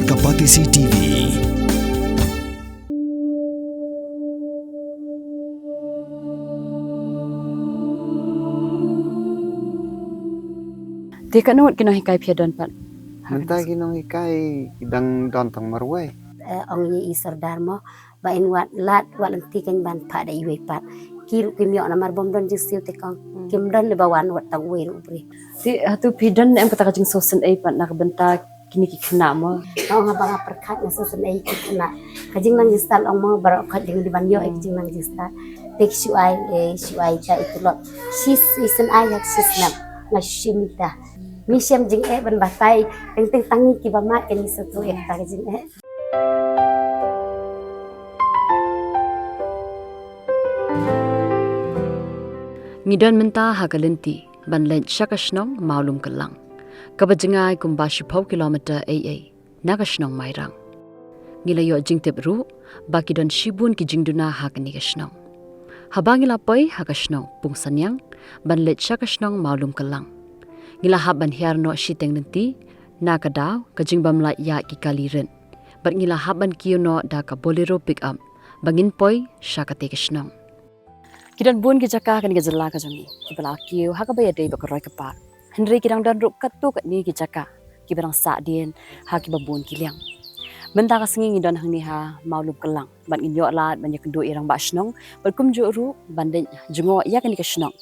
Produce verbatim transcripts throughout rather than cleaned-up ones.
Ka Batesi T V. Te katno ngut ki nonghikai phi don pat? Mynta ki nonghikai ki dang don tang marwei. Eh, ong ïa i Sordar mo, ba in wat lad, wat lynti kan ban phah da iwei pat. Ki ruh kim ïoh namar bym don jingsiew te kong. Hmm. Kim don leh ba wan wat tang uwei ruh u briew. Te hato phi don em kata ka jingsngewsynei pat na ka bynta kine ki khynnah mo? Ong haba nga pyrkhat nga sngewsynei ki khynnah. Ka jingnang jingstad ong mo baroh khoit dang dei ban ïoh ïa ka jingnang jingstad. Te ki shu ai, eh, shu ai ka i tulop. Shi, shi snem ai ha ka shi snem. Nga shu mih ta. Ngi shem jingeh ban batai, teng teng tang ngi kiba mad kan ngi sngewthuh ïa kata ka jingeh. Ngi don mynta ha ka lynti ban leit sha ka shnong Mawlumkyllang, kaba jngai kumba shiphew kilometer ei ei na ka shnong Mairang. Ngi la ïoh jingtip ruh ba ki don shibun ki jingduna ha kane ka shnong. Haba ngi la poi ha ka shnong Pungsaniang ban leit sha ka shnong Mawlumkyllang, ngi la hap ban hiar noh shiteng lynti na ka daw ka jingbym lah ïaid ki kali rit. Bad ngi la hap ban kiew noh da ka Bolero pick up ba ngin poi sha kata ka shnong. Ki don bun ki jaka ha kane ka jylla ka jong ngi kiba la kiew ha kaba ïadei bad ka roi ka par. Hynrei ki dang don ruh katto katne ki jaka kiba dang sahdien ha kiba bun ki liang. Mynta ka sngi ngi don hangne ha Mawlumkyllang bad ngin ïoh lad ban ïakynduh ïa i rangbah shnong bad kumjuh ruh ban leit jngoh ïa kane ka shnong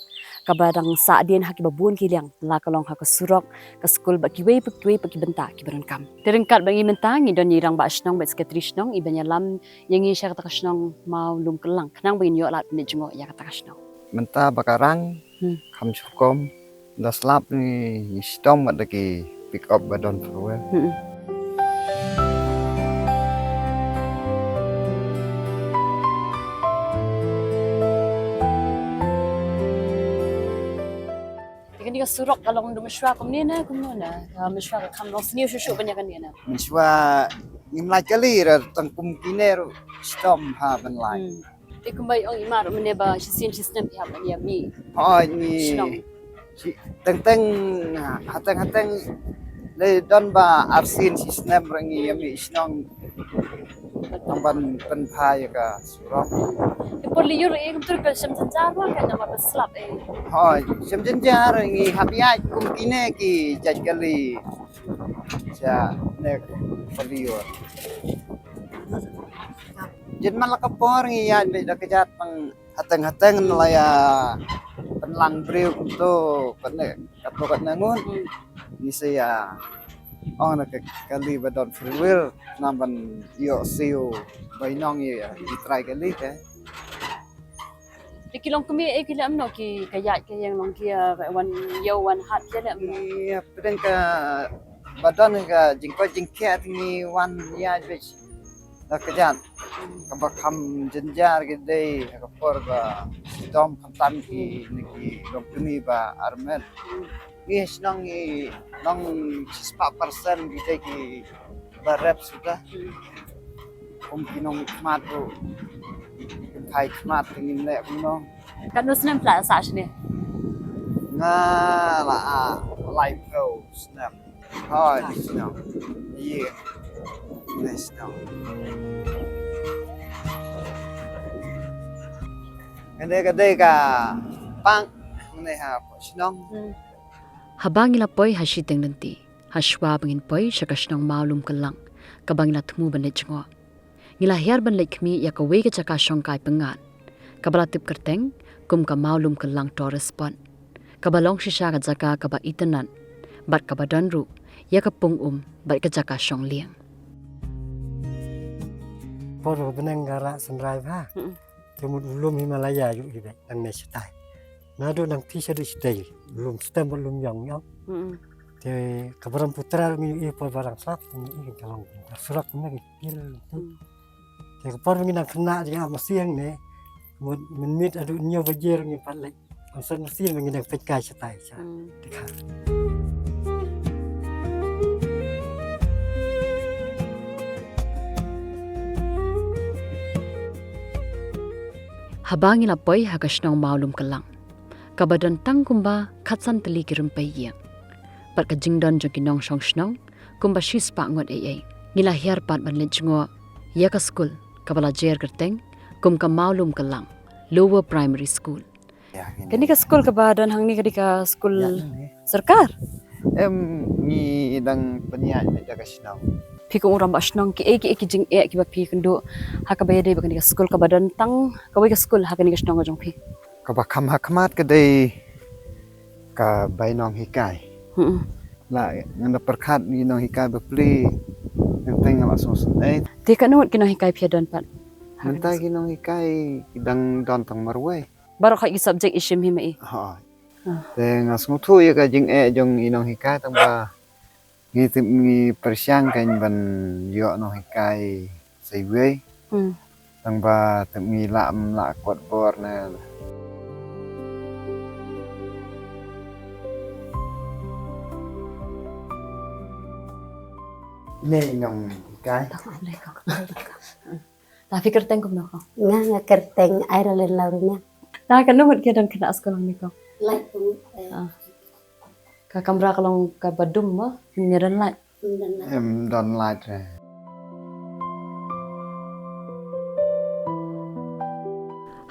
kaba dang sahdien ha kiba bun ki liang, la ka long ha ka surok, ka skul bad kiwei pa kiwei pa ki bynta kiba donkam. Te ryngkat bad ngi mynta ngi don ïa i rangbah shnong bad i sekretari shnong iban ïalam ïa ngi sha kata ka shnong Mawlumkyllang khnang ba ngin ïoh lad ban leit jngoh ïa kata ka shnong. Mynta ba ka rang, hmm, kham shu kum, da slap ngi, ngi shitom bad da ki pick up ba don four wheel. Hmm. Te kane ka surok ka long da mynshuwa kumne ne kumno ne? Ka mynshuwa ka kham long sniew shuh shuh ban ïa kane ne? Mynshuwa ngim lait kali, ra tang kum kine ruh shitom ha ban lait. Hmm. Te kumba ong i Mar mynne ba shisien shisnem phi hap ban ïa mih. Hooid, ngi shnong. Shi, teng teng, ha teng ha teng. Lei don ba arsien shisnem ra ngi ïa mih shnong. Tang ban pynphai ïa ka surok. Te por lyiur eh kumtu ka shem jynjar ma ka namar ba slap eh. Hooid, shem jynjar, ngi hap ïaid kum kine ki jait kali. Sha ne por lyiur. Jin man la ka por ngi ïaid beit da kjat tang hateng hateng, na la ïa pynlang briew kumto katne katto katne ngut. Ngi sa ïa ong na ka kali ba don four wheel khnang ban ïoh siew ba i nong ïa i trai kali te. Te ki long kmie eh ki leh kumno, ki ka ïaid ka ïeng long ki, eh, wan ïew wan hat ki leh kumno? Ïa, pdeng kaba don ka jingkoit jingkhiah te ngi wan ïaid beit da kjat. Kaba kham jynjar ki dei ha ka por ba shitom khamtam ki ne ki long kmie ba armet. Ngi shnong ngi long shispah percent ki dei kiba rep suda. Kum ki nongmihkhmat ruh, ki phai khmat te ngin leh kumno. Katno snem phi la sah shane? Nga la, ah, laiphew snem. Hooid, snem. Ïa. Lai snem. Kane ka dei ka park, kane ha shnong. Hmm. Haba ngi la poi ha shiteng lynti, ha shuwa ba ngin poi sha ka shnong Mawlumkyllang, kaba ngi la thmu ban leit jngoh, ngi la hiar ban leit khmih ïa kawei ka jaka shongkai pyngngad, kaba la tip kyrteng kum ka Mawlumkyllang Tourist Spot, kaba long shisha ka jaka kaba itynnad bad kaba don ruh ïa ka pung um bad ka jaka shong lieng. Por ba bneng ka rah synrai bha. Mm-mm. Te mut u lum Himalaya ïohi beit nangne shatai. Naduh nangtei shaduh shatei, lum stem bad lum ïong ïong. Mm-mm. Te ka Brahmaputra ngi ïohi por ba rang slap ngi ïohi ka long ka surok ngi pil. Mm. Te ka por ba ngi nang khynnah jingap masi hangne, mut mynmiet haduh hynñiew baje ngi pat leit. Ym sot masi ba ngi nang peit kai shatai sha. Mm. Te ka Haba ngi la poi ha ka shnong Mawlumkyllang, kaba don tang kumba khatsan tylli ki rympei ïing, bad ka jingdon jong ki nongshong shnong kumba shispah ngut ei ei. ngi la hiar pat ban leit jngoh ïa ka skul kaba la jer kyrteng kum ka Mawlum Kylang Lower Primary School. Kane ka skul kaba don hangne ka dei ka skul sorkar? Em, ngi dang pynïaid na ka shnong. Phi kum u rangbah shnong, kiei kiei ki jingeh kiba phi kynduh ha kaba ïadei bad kane ka skul kaba don tang kawei ka skul ha kane ka shnong ka jong phi? Kaba kham ha khmat ka dei ka bai nonghikai. Hmm. La ngan da pyrkhat ngi nonghikai bapli. Ngan teng la song song eh. Te katno ngut ki nonghikai phi don pat? Mynta ki nonghikai ki dang don tang marwei. Baroh khoit ki subject i shim hi ma i? Ha. Te nga sngewthuh ïa ka jingeh jong i nonghikai tang ba ngi tip ngi pyrshang kan ban ïoh nonghikai sa iwei. Hmm. Tang ba tip ngi lah em lah kot bor na. Ne i nonghikai. Tang alai ko. Ta phi kyrteng kumno ko? Nga, nga kyrteng Iralyn Laurina. Ta katno ngut ki don khynnah skul hangne ko? Lait phew ngut. Ah. Ka kamra ka long kaba dum mo? Ngi don lait. Em don lait re.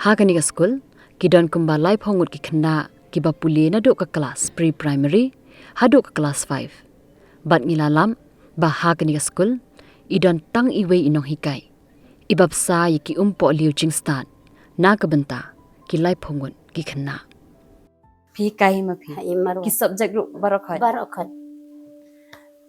Ha kane ka skul ki don kumba laiphew ngut ki khynnah kiba pule naduh ka klas pre-primary haduh ka klas five. Bad ngi la lap ba ha kane ka skul i don tang iwei i nonghikai iba bsa ïa ki umpohliew jingstad na ka bynta ki laiphew ngut ki khynnah. Phi hikai ma phi? Ha, i marwei. Ki subject ruh baroh khoit? Baroh khoit.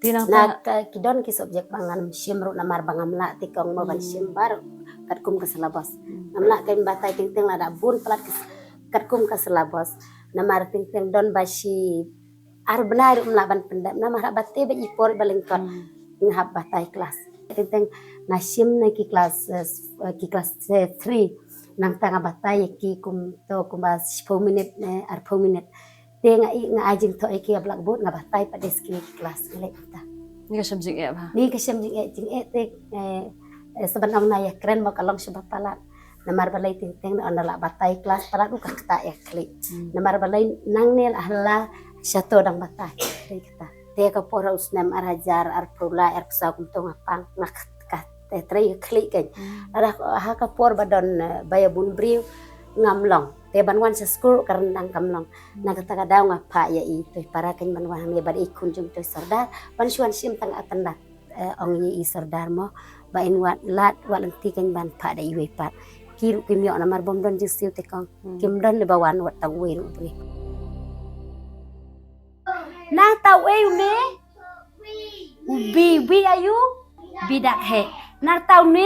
Te nangta na ka, ki don ki subject ba ngam shim ruh namar ba ngam lah te kong mo ban shim baroh katkum ka syllabus. Hmm. Ngam lah kan batai teng teng lada bun palat ka s-, katkum ka syllabus. Namar teng teng don ba shi ar bnai ruh ngam lah ban pyndep namar haba te ba i por ba lyngkot. Hmm. Nga hap batai klas. Teng teng nga shim na ki klas, eh, ki klas, eh, three. Nangta nga batai ïa ki kum to kumba shiphew minit ne arphew minit. Te nga i nga ai jingthoh ïa ki ha blackboard nga batai pat da skul ki klas ngi leit mynta. Ni ka shem jingeh ba? Ni ka shem jingeh, jingeh te, eh, eh, sa ban ong na ïakren mo ka long shu ba palat. Namar balei teng teng na ynda la batai klas palat ruh ka ktah ïa khlieh. Hmm. Namar balei nangne la hala shato dang batai. Te kata. Te ka por ha u snem ar hajar arphew lai arphew saw kumto nga pang nga kt-, ka te trei khlieh kein. Hmm. Lada ha ka por ba don, eh, ba ïa bun briew ngam long. Te ban wan sha skul ka ryndang kam long. Hmm. Na kata ka daw nga phah ïa i Toipara kein ban wan hangne bad i khun jong Toi Sordar ban shu wan shim tang atan da. Eh, ong ïa i Sordar mo ba in wat lad wat lynti kein ban phah da iwei pat. Ki ruh kim ïoh namar bym don jingsiew te kong. Hmm. Kim don lei ba wan wat tang uwei ruh u briew. Nangta uei une? U B, B aïu? B dak heh. Nangta une?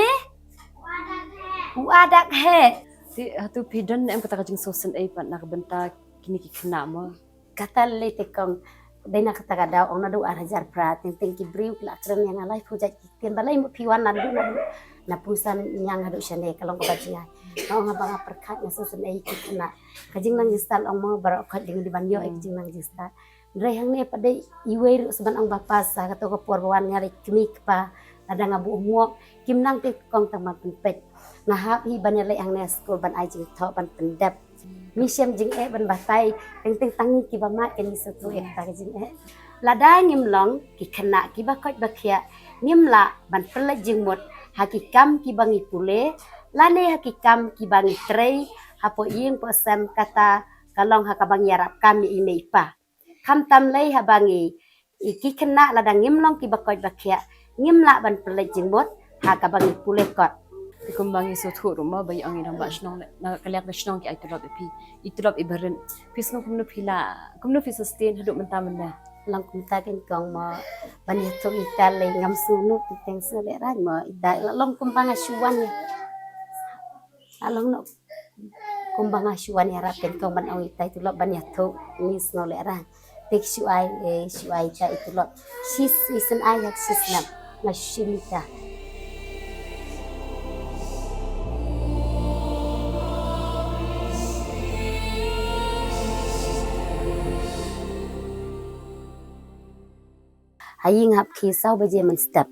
U A dak heh. Te hato phi don em kata ka jingsngewsynei pat na ka bynta kine ki khynnah mo? Kata lei te kong, dei na kata ka daw ong naduh ar hajar phra teng teng ki briew ki la kren ïa nga laiphew jait ki ktien balei mo phi wan naduh naduh na Pumsañiang haduh shane ka long kaba jngai. Nga ong haba nga pyrkhat nga sngewsynei ki khynnah. Ka jingnang jingstad ong mo baroh khoit dei ngi dei ban ïoh ïa ka jingnang jingstad. Hynrei hangne pat dei iwei ruh sa ban ong ba pass ha kato ka por ba wan nga lei kmie kpa lada nga buh homework kim nang te kong tang ban pynpeit. Nga hap hi ban ïaleh hangne ha skul ban ai jingthoh ban pyndep. Ngi shem jingeh ban batai teng teng tang ngi kiba mad kan ngi sngewthuh ïa kata ka jingeh. Lada ngim long ki khynnah kiba koit ba khiah ngim lah ban pynleit jingmut ha ki kam kiba ngi pule lane ha ki kam kiba ngi trei hapoh ïing poh sem kata ka long ha kaba ngi ïarap kam ïa i mei i pa. Khamtam lei haba ngi i ki khynnah lada ngim long kiba koit ba khiah ngim lah ban pynleit jingmut ha kaba ngi pule kot. Te kumba ngi sngewthuh ruh mo ba ïa ong i rangbah shnong na ka liang ka shnong ki ai tulop ïa phi, i tulop iba rit. Phi sngew kumno phi la, kumno phi sustain haduh mynta mynta? Long kumta kein kong mo ban ïathuh ïa ita lei ngam sngew noh teng teng sngewlehraiñ mo ita la long kumba nga shu wan ïa. La long noh kumba nga shu wan ïarap kein kong ban ong ita i tulop ban ïathuh ngi sngewlehraiñ. Te ki shu ai, eh, shu ai ita i tulop. Shi, i sien ai ha ka shi snem nga shu shim ita. Ha ïing nga hap khie saw baje mynstep.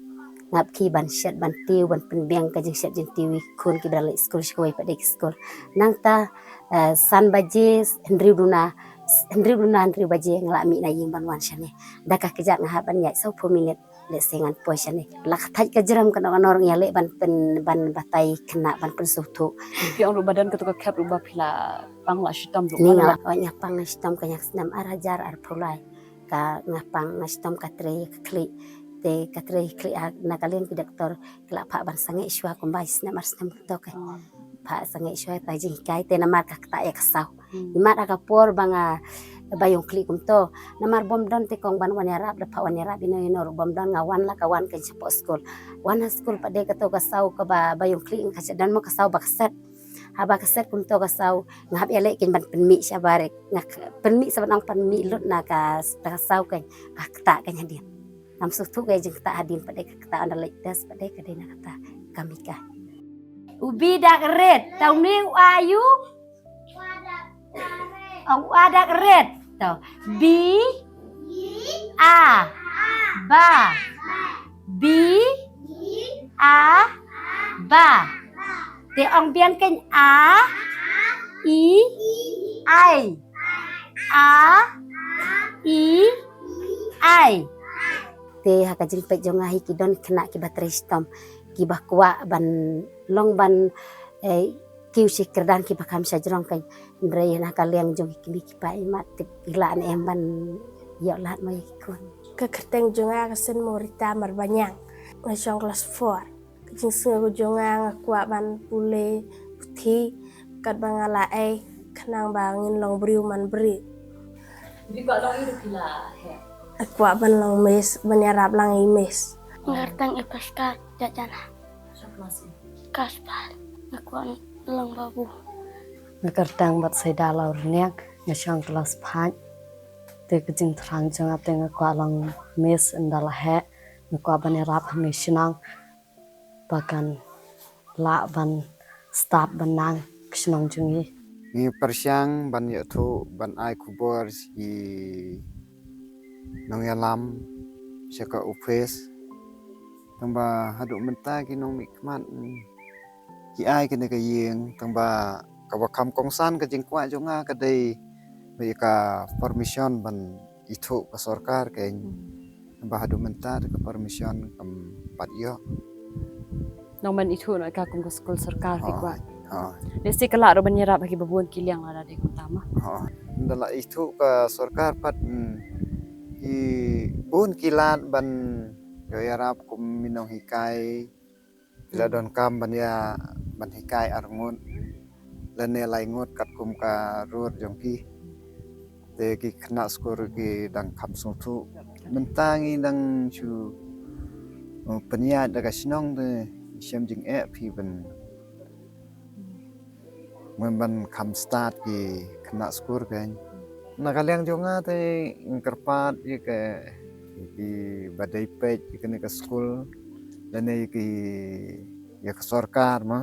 Nga hap khie ban shet ban tiew ban pynbiang ka jingshet jingtiew i khun kiba la leit skul sha kawei pat de ki skul. Nangta, eh, san baje hynriew duna, hynriew duna hynriew baje nga la mih na ïing ban wan shane. Da ka kjat nga hap ban ïaid sawphew minit. Lehse ngan poi shane. La ka thait ka jrem ka nor ka nor ngi ïa leh ban pyn, ban batai khynnah ban pynsngewthuh. Phi ong ruh ba don kato ka khep ruh ba phi la pang la shitom ruh. Ni nga, nga pang la shitom ka ïa ka snem ar hajar arphew lai. Ka nga pang nga shitom ka trei ka khlieh. Te ka trei khlieh ha na ka liang ki doktor ki la phah ban sangeh shuwa kumba snem ar snem kumto ka. Phah sangeh shuwa ta jinghikai te namar ka ktah ïa ka saw. Hmm. Imat ha ka por ba nga ba ïong khlieh kumto. Namar bym don te kong ban wan ïarap, da phah wan ïarap ino ino ruh bym don, nga wan la ka wan kein shapoh skul. Wan ha skul pat de kato ka saw kaba ba ïong khlieh nga ka shet don mo ka saw ba ka set. Haba ka set kumto ka saw nga hap ïaleh kein ban pynmih shabar, nga k-, pynmih shabar nang pynmih lut na ka, ka saw kein ka ktah kein hadien. Ngam sngewthuh ka jingktah hadien pat de ka ktah ynda leit test pat de ka dei na kata ka mika. U B dak red, tau ni u A U. Ong u A dak red. Tau. B, A, ba. B, A, ba. Te ong biang kein A, I, ai. A, I, ai. Te ha ka jingpeit jong nga hi ki don khynnah kiba trei shitom, kiba kwah ban long ban, eh, kiew shi kyrdan kiba kham shajrong kein, hynrei na ka liang jong ki kmie ki kpa imat te ki lah ne em ban ïoh lad mo ïa ki khun. Ka kyrteng jong nga ka Sen Morita Marbaniang. Nga shong klas four. Ka jingsngew jong nga nga kwah ban pule puthi katba nga la ei khnang ba ngin long briew man briew. Phi kwah long ïa u phi la heh? Nga kwah ban long miss, ban ïarap lang ïa i miss. Nga kyrteng i Pascal Jajana. Sha klas ïa? Klas four. Nga kwah long babu. Nga kyrteng Batsaida Laurniak, nga shong klas five. Te ka jingthrang jong nga te nga kwah long miss ynda la heh, nga kwah ban ïarap ha ngi shnong. Ba kan lah ban stad ban nang ka shnong jong ngi. Ngi pyrshang ban ïathuh ban ai khubor sha ki nongïalam sha ka office. Tangba haduh mynta ki nongmihkhmat ki ai kane ka ïing, tangba kaba kham kongsan ka jingkwah jong nga ka dei ba ïa ka permission ban ithuh ka sorkar kein. Hmm. Ba haduh mynta ka permission kam pat ïoh. Nang ban ithuh noh ïa ka kum ka skul sorkar phi kwah. Hooid. Lehse ka lah ruh ban ïarap ha kiba bun ki liang lada dei kumta ma. Hooid. Ynda la ithuh ka sorkar pat, mm, ki bun ki lad ban ïoh ïarap kum ki nonghikai. Ki la donkam ban ïa, ban hikai arngut lane laingut katkum ka rud jong ki. Te ki khynnah skul ki dang kham sngewthuh. Mynta ngi dang shu, uh, pynïaid da ka shnong te shem jingeh phi ban Mem ban kham stad ki khynnah skul kein. Na ka liang jong nga te nga kyrpad ïa ka, ïa ki ba dei peit ïa kane ka skul lane ïa ki, ïa ka sorkar ma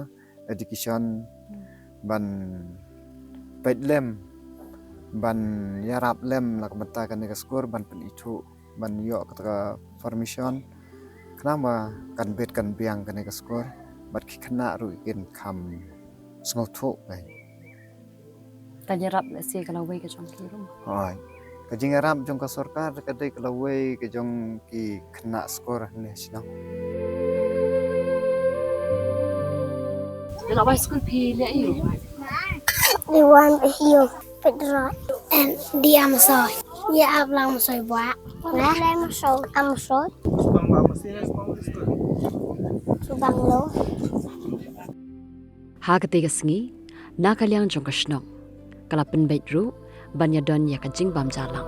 education ban peit lem, ban ïarap lem na ka bynta kane ka skul ban pynithuh ban ïoh kata ka permission. Khnang ba kan bit kan biang kane ka skul bad ki khynnah ruh kin kham sngewthuh. Ka jingïarap lehse ka lawei ka jong ki ruh. Hooid. Ka jingïarap jong ka sorkar ka dei ka lawei ka jong ki khynnah skul ne shnong. Ïa la wai skul phi leh aïu? Iwan aïu? Pedro. Em, dia masoi. Ia ablang masoi buak. Ablang masoi. Am masoi. Subang lo. Ha katei ka sngi, na ka liang jong ka shnong, ka la pynbeit ruh ban ïadon ïa ka jingbym jia lang.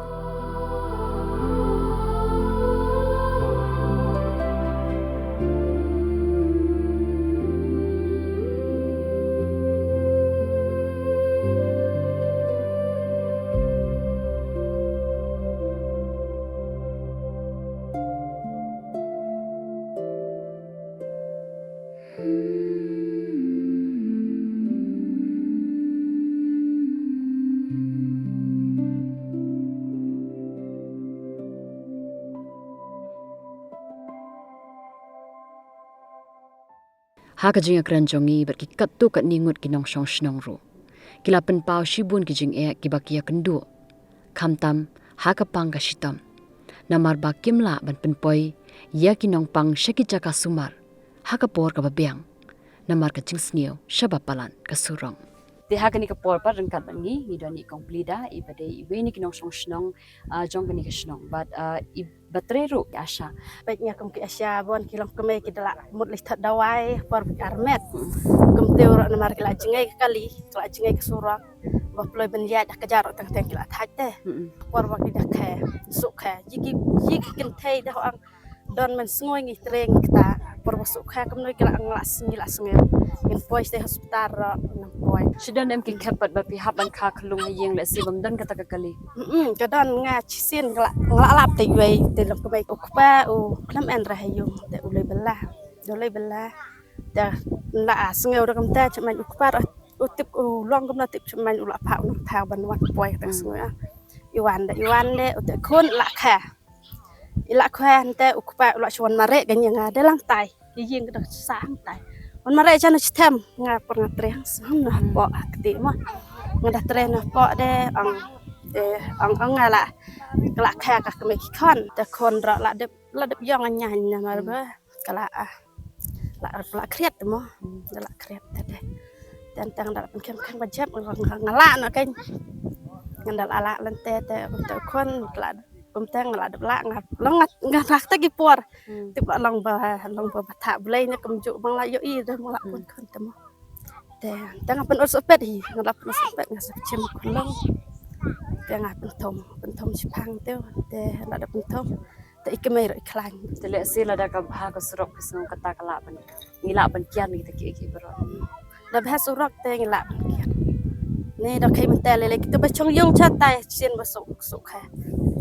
Ha ka jingïakren jong ngi bad ki katto katne ngut ki nongshong shnong ruh, ki la pynpaw shibun ki jingeh kiba ki ïakynduh, khamtam ha ka pang ka shitom, namar ba kim lah ban pynpoi ïa ki nongpang sha ki jaka sumar ha ka por kaba biang namar ka jingsniew shaba palat ka surok. Te ha kane ka por pat ryngkat bad ngi, ngi don i Kong Blida, iba dei iwei na ki nongshong shnong, ah, jong kane ka shnong. Bad, ah, iba trei ruh i Asha. Peit nga kum ki Asha, bun ki longkmie ki da la mut leit thad dawai por armet. Kumta ruh namar ki la jngai ka kali, ki la jngai ka surok. Ba pynlong ban ïaid da ka jar teng teng ki la thad te. Por ba ki da khe, suk khe. Yi ki, yi ki kynthei da ong don mynsngew ngi trei ngi kta. Por ba suk khe kumno ki la, ngi la sngew, ngi la sngew. Ngin poi sha hospital ruh ngin poi. Shi don em ki khep pat ba phi hap ban kha khlung ha ïing lehse bym don kata ka kali? Mm, ka don, nga shisien nga la, nga la lap te iwei te longkmie, u kpa u khlem en re ha ïing te u leit bylla. Da leit bylla. Te la sngew da kumta, shu man u kpa u tip, u long kumno tip, shu man u la phah u nongthaw ban wan poi kata ka sngew. I wan de, i wan de, u te khun la kha. I la kha hangta u kpa u la shu wan mareh ka ïing, nga dei lang tai. Ïa ïing ka da sah hangtai. Wan mareh jan stem, nga por nga treh hangsan na hapoh ha kti mo. Nga da treh na hapoh de, ong, eh, ong, ong nga la, ka la kha ka kmie ki khun, te khun ruh la dep, la dep ïong ïa nga namar ba ka la, ah, la, la khriat mo. Ka la khriat te de. Te tang da la pynkham kham ba jep, nga, nga, nga la na kein. Nga da la la lynte te, te khun ka la Kumta nga la dep lah, nga long nga, nga lah te ki por. Hmm. Tip ba long ba, long ba, ba thah Blei ne kumjuh ba nga la ïohi de, ba nga la pun khun te mo. Te, te nga pynut suh pet hi, nga la pynut suh pet, nga sa pynshim khun long. Te nga pynthom, pynthom shiphang te, te nga la dep pynthom. Te i kmie ruh i khlaiñ. Te lehse lada ka bha ka surok phi sngew kata ka lah ban, ngi lah ban kiar ngi te ki, ki baroh. Da bha surok te ngi lah ban kiar. Ni da khie mynta lei lei kita ba chong ïong cha tai sien ba suk suk kha.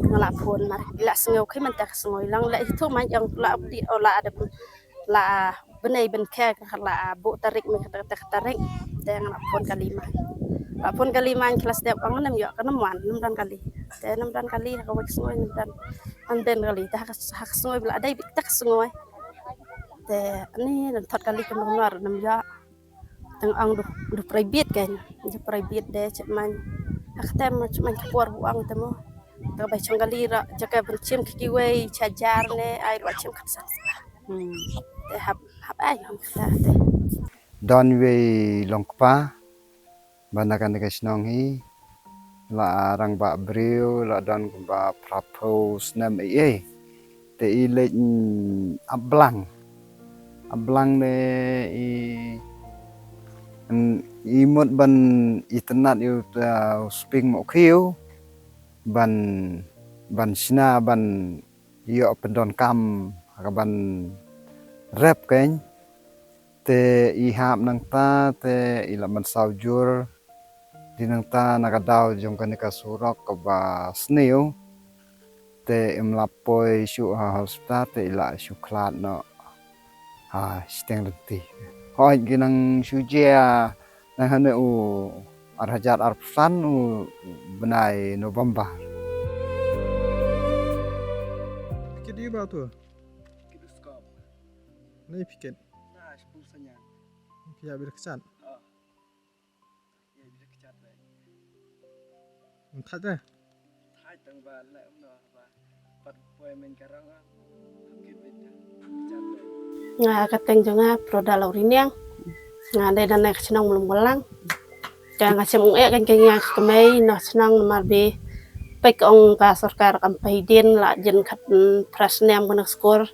Nga la phone mar. Ngi la sngew khie mynta ka sngew lang la itu man ïong la update o la ada la bnai ban kha ka la bu tarik me kata kata tarik. Te nga la phone kali man. La phone kali man klas dep ang nem ïoh ka nem wan nem don kali. Te nem don kali ha ka wei sngew nem don. An den kali te ha ka ha ka sngew la dei bit ta ka sngew. Te ni nem thot kali ka nem wan nem ïoh. Tang ong du, du private kan, du private de chet man. Ak tem chet man ka por bu ong te mo. Te bai chong kali ra jaka ban chim ki kiwei cha jar ne ai ra chim kat sa. Hmm. Te hap hap ai ong kata te. Don wei long kpa ba na kane ka shnong hi. La rangbah briew la don kumba phraphew snem ei ei. Te i leit, mm, ap blang. Ap blang ne i, mm, i mut ban itynnad ïa u, uh, spring mo khiew ban, ban shna ban ïoh pyndonkam ha ka ban rep kein. Te i hap nangta te i la mynsaw jur. Di nangta na ka daw jong kane ka surok kaba sniew. Te im lah poi shuh ha hospital te i la shu khlad noh ha shiteng lynti. Hooid ki nang shu jia nang hane u ar hajar arphew san u bnai November. Kit i ba tu? Kit u skop. Ni piket. Na shpul sanya. Pia bir kechat. Oh. Ïa, ïa, kechat, bai. Thait, eh? Thait tang ba, la, um, no, ba. Pat poi men ka rang, ah. Kit, bai, kechat, bai. Nga ka teng jong nga Proda Lauriniang. Nga dei na ka shnong Mlum Galang. Ka nga shem ong eh kan ka nga ka mei na shnong namar bi. Pek ong ka sorkar kam pei din la jin khat, mm, pras nem ka na skor.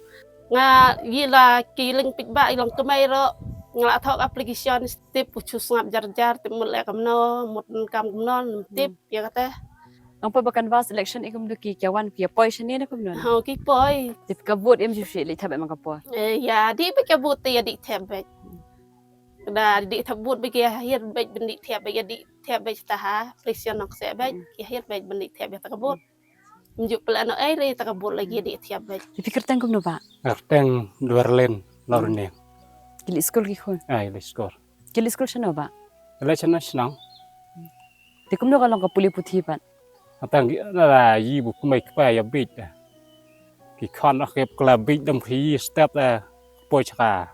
Nga yi la ki link pit ba i long kmai ro. Nga la thok application tip u chu sngap jar jar tip mut le kamno mut kam kamno tip ya kata. Ang pa ba canvass election ikum du ki kya wan ki poi shane na kumno. Ho ki poi. Tip ka vote em ju shi li thap em ka por. Eh, ya di pe ka vote ya di thap be. Da di thap vote be ya hir be ben di thap be ya di thap be ta ha. Election nok se be ya hir be ben di thap ya ta ka vote. Mjuk pela no ai re ta ka bot lagi di tiap bai. Di pikir tang kumno ba? Ar teng dua len lor ne. Kili skul ki khun. Ai le skul. Kili skul shano ba? Le shano shnang. Di kumno ka long ka puli puthi pat. Atang ki na yi bu kumai kpa ya bit. Ki khan ak kep kla bit dam ki step da poi chaka.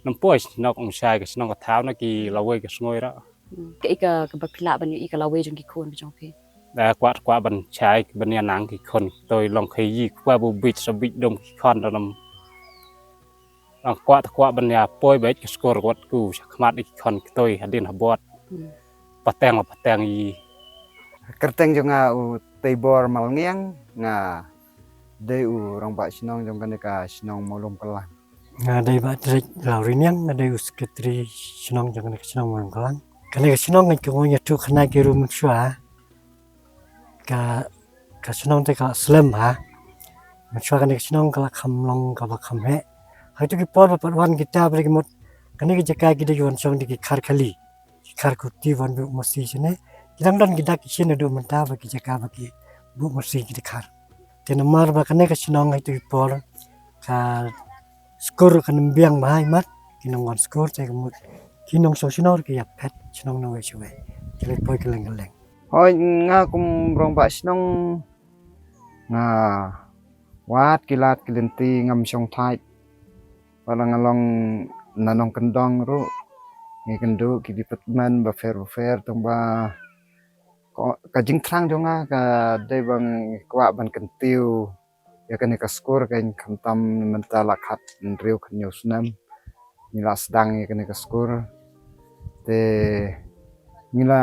Nam poi nok ong shai ka shnong ka thaw na ki lawei ka sngoi ra. Ka ika ka ba pila ban yu ika lawei jong ki khun jong phi. Da kwah kwah ban chai ban ïa nang ki khon ki toi long khaïi kwah bu bit sa bit dom ki khon da nam. Ang kwah ta kwah ban ïa poi bait ki skur wat ku sa khmat ki khon ki toi hadien habot. Pateng la pateng ïi. Kyrteng jong nga u Teibor Malngiang, nga dei u rangbah shnong jong kane ka shnong Mawlum Klang. Nga dei Bah Trek Lauriniang, nga dei u secretary shnong jong kane ka shnong Mawlum Klang. Kane ka shnong nga kongoi ïa tu khana ki ru mynshuwa. Ka ka shnong te ka slem ha. Mynshuwa kane ka shnong ka la kham long kaba kham heh. Haitu ki por ba pat wan kita ba ki mut kane ka jaka ki da wan shong da ki khar khali. Ki khar kuti wan bu masi shine. Ki dang don ki dak ki shin da mynta ba ki jaka ba ki bu masi ki da khar. Te namar ba kane ka shnong haitu ki por ka skur ka nymbiang ba hai mat ki nong wan skur te ka mut ki nong shong shnong ki ïa phet shnong na wei shwei. Ki leit poi ki leng ki leng. Hoi nga kum rangbah shnong nga wad ki lad ki lynti ngam shong thait. Wala nga long na nongkyndong ruh ngi kynduh ki department bapher bapher tang ba ka jingthrang jong nga ka dei ba ngi kwah ban kyntiew ïa kane ka skur ka khamtam mynta la khat hynriew khathynñiew snem ngi la sdang ïa kane ka skur. Te ngi la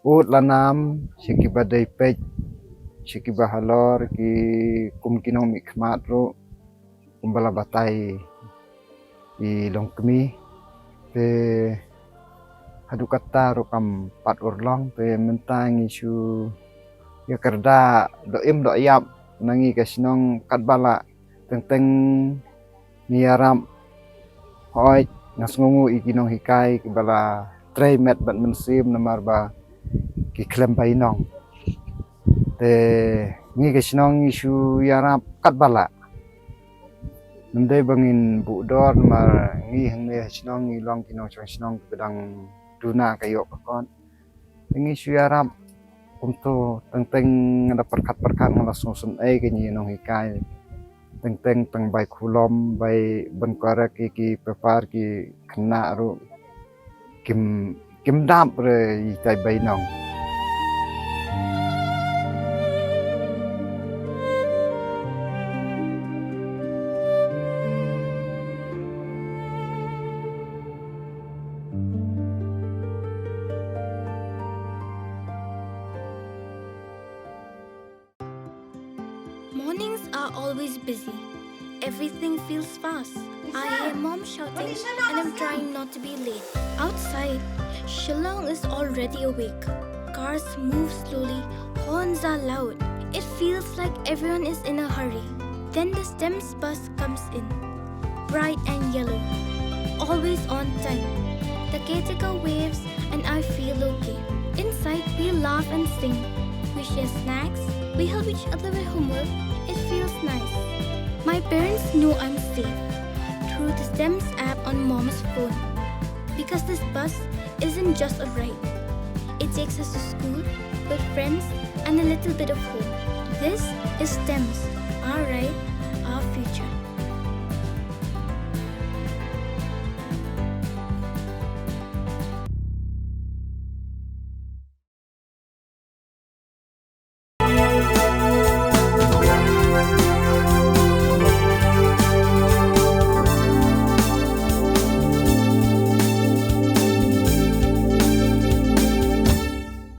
ud la nam sha kiba dei peit sha kiba halor ki kum ki nongmihkhmat ruh kumba la batai i longkmie. Te haduh katta ruh kam pat urlong te mynta ngi shu ïa kyrda doh im doh ïap na ngi ka shnong katba lah teng teng ngi ïarap. Hoi nga sngewnguh ïa ki nonghikai kiba la trei met bad mynsiem namar ba ki khlem bainong. Te ngi ka shnong ngi shu ïarap katba lah. Namdei ba ngin buh dor namar ngi hangne ha shnong ngi long ki nongshong shnong kiba dang duna ka ïoh ka kot. Te ngi shu ïarap kumto teng teng nga da pyrkhat pyrkhat nga la sngewsynei ka ngi nonghikai. Teng teng tang bai khulom bai ban korek ki ki pepar ki khynnah ruh kim kim dap re i tai bainong. Mornings are always busy. Everything feels fast. I hear mom shouting and I'm trying not to be late. Outside, Shillong is already awake. Cars move slowly, horns are loud. It feels like everyone is in a hurry. Then the STEMS bus comes in. Bright and yellow. Always on time. The caretaker waves and I feel okay. Inside, we laugh and sing. We share snacks. We help each other with homework. It feels nice. My parents know I'm safe through the STEMS app on mom's phone. Because this bus isn't just a ride. It takes us to school, with friends, and a little bit of hope. This is STEMS, our ride, our future.